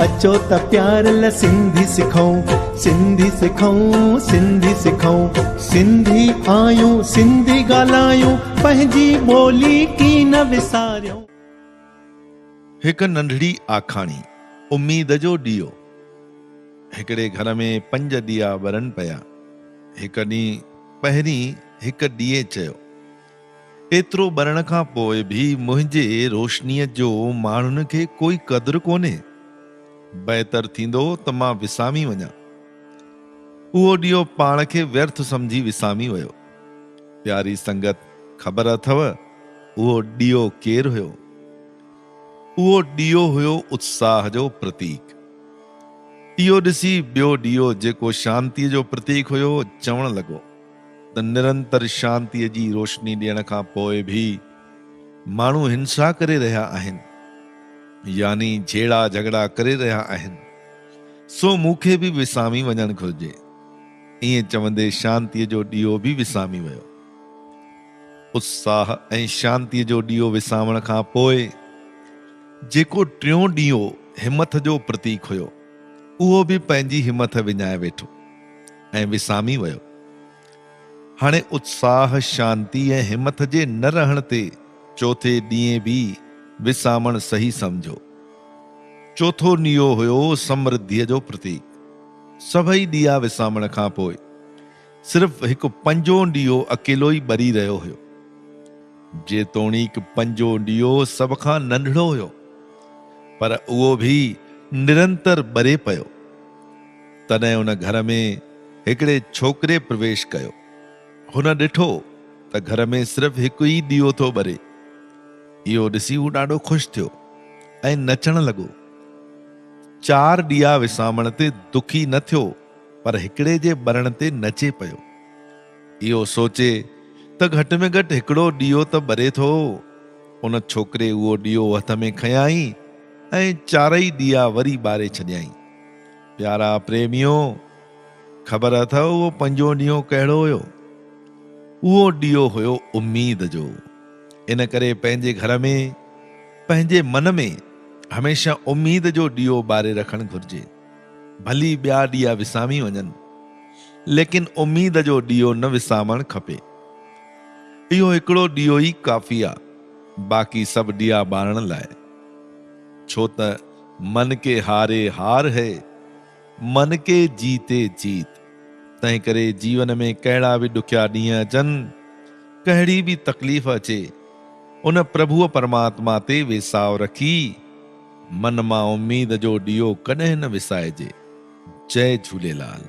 اچو ته پيار ل سنڌي سکون، سنڌي سکون، سنڌي سکون. سنڌي آهيون سنڌي ڳالهايون، پنهنجي ٻولي ڪين وساريون. هڪ ننڍڙي آکاڻي، اميد جو ڏيئو. هڪڙي گهر ۾ پنج ڏيئا ٻرن پيا. هڪ ڏينهن پهرين هڪ ڏيئي چيو. ايترو ٻرڻ کان پوء به منهنجي روشنيء جو ماڻهن کي ڪوئي قدر ڪونهي. بهتر ٿيندو ته مان وسامي وڃان. اهو ڏيئو پاڻ کي ويرٿ سمجهي وسامي ويو. پياري سنگت خبر اٿئو اهو ڏيئو ڪير هيو؟ اهو ڏيئو هيو اتساهه جو پرتيڪ. اهو ڏسي ٻيو ڏيئو جيڪو شانتيء جو پرتيڪ هيو چوڻ لڳو. ته نرنتر شانتيء جي روشني ڏيڻ کان پوء به ماڻهو هنسا ڪري رهيا آهن، يعني جهيڙا جهڳڙا ڪري رهيا آهن، سو مون کي به وسامي وڃڻ گهرجي. ائين چوندي شانتيء جو ڏيئو به وسامي ويو. اتساهه ۽ شانتيء جو ڏيئو وسامڻ کان پوء جيڪو ٽيون ڏيئو همٿ جو پرتيڪ هيو، اهو به پنهنجي همٿ وڃائي ويٺو. ۽ وسامي ويو. هاڻي اتساهه، شانتي ۽ همٿ جي نه رهڻ تي چوٿين ڏينهن به وسامڻ صحيح سمجهيو. چوٿون ڏيئو هيو سمرڌيء جو پرتيڪ. سڀئي ڏيئا وسامڻ کان پوء صرف هڪ پنجون ڏيئو اڪيلو ئي ٻري رهيو هيو. جيتوڻيڪ پنجون ڏيئو سڀ کان ننڍڙو هيو، پر اهو به نرنتر ٻري پيو. تڏهن ان گهر ۾ هڪڙي ڇوڪري پرويش ڪيو. هن ڏٺو ته گهر ۾ صرف هڪ ئي ڏيئو ٿو ٻري. اهو ڏسي هو ڏاڍو خوش ٿيو ۽ نچڻ لڳو. چار ڏيئا وسامڻ تي دکي نه ٿيو پر هڪڙي جي ٻرڻ تي نچي پيو. اهو سوچي ته گهٽ ۾ گهٽ هڪڙو ڏيئو ته ٻري ٿو. ان ڇوڪري اهو ڏيئو هٿ ۾ کنيائين ۽ چارئي ڏيئا وري ٻاري ڇڏيائين. پيارا پريميو! خبر اٿئو اهو پنجون ڏينهن ڪهڙو هيو؟ اهو ڏيئو هيو اميد جو. ان ڪري پنهنجي گهر ۾، پنهنجي من ۾ هميشه اميد جو ڏيئو ٻاري رکڻ گهرجي. ڀلي ٻيا ڏيئا وسامي وڃن، ليڪن اميد جو ڏيئو نه وسامڻ کپي. اهو هڪڙو ڏيئو ئي ڪافي آ، باقي سڀ ڏيئا ٻارڻ لاء. ڇو ته من ڪي هاري هار هي، من ڪي جيتي جيت. تنهنڪري جيون ۾ ڪهڙا به ڏکيا ڏينهن اچن، ڪهڙي به تڪليف اچي، ان پرڀوء پرماتما تي ويساهه رکي، من مان اميد جو ڏيئو ڪڏهن نه وسائجي. جئي جهوليلال.